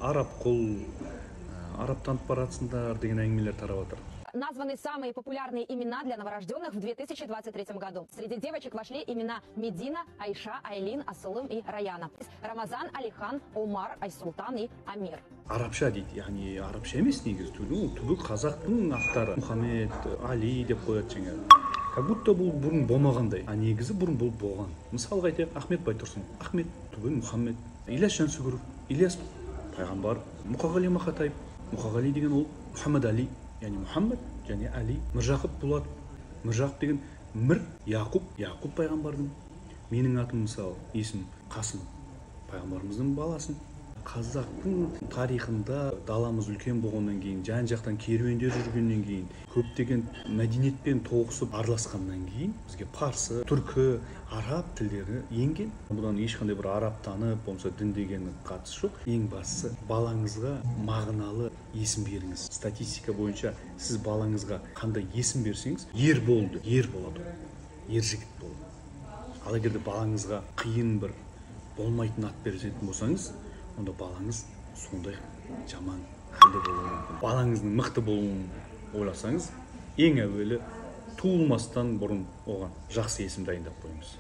Арапқұл, арабтанып баратсыңдар деген әңгімелер тарап жатыр. Названы самые популярные имена для новорожденных в 2023 году. Среди девочек вошли имена Медина, Айша, Айлин, Асылым и Раяна. Рамазан, Алихан, Омар, Айсултан и Амир. Арабша дейді, яғни арабша емес негізі, түбі қазақтың аттары. Мұхаммед, Али деп қояды жаңағы. Как будто бұл бұрын болмағандай, а негізі бұрын бұл болған. Мысалға айтайық, Ахмет Байтұрсынов, Ахмет түбі Мұхаммед, Ильяс Жансүгіров, Ильяс пайғамбар, Мұқағали Мақатаев, Мұқағали деген ол Мұхаммед Али, яғни Мұхаммед және Али. Міржақып Дулатов, Міржақып деген Мір Яқуб, Яқуб пайғамбардың. Менің атым мысалы, есімім Қасым, пайғамбарымыздың баласын. Қазақтың тарихында даламыз үлкен болғаннан кейін, жан-жақтан керуендер жүргеннен кейін, көптеген мәдениетпен тоғысып араласқаннан кейін бізге парсы, түркі, араб тілдері енген. Бұдан ешқандай бір арабтанып, болмаса дін дегеннің қатысы жоқ. Ең бастысы балаңызға мағыналы есім беріңіз. Статистика бойынша сіз балаңызға қандай есім берсеңіз, ер болды, ер болады, ер жігіт болады. Ал егер де балаңызға қиын бір болмайтын ат беретін болсаңыз, онда балаңыз сондай жаман халде болуы мүмкін. Балаңыздың мықты болуын ойласаңыз, ең әуелі туылмастан бұрын оған жақсы есім дайындап қойыңыз.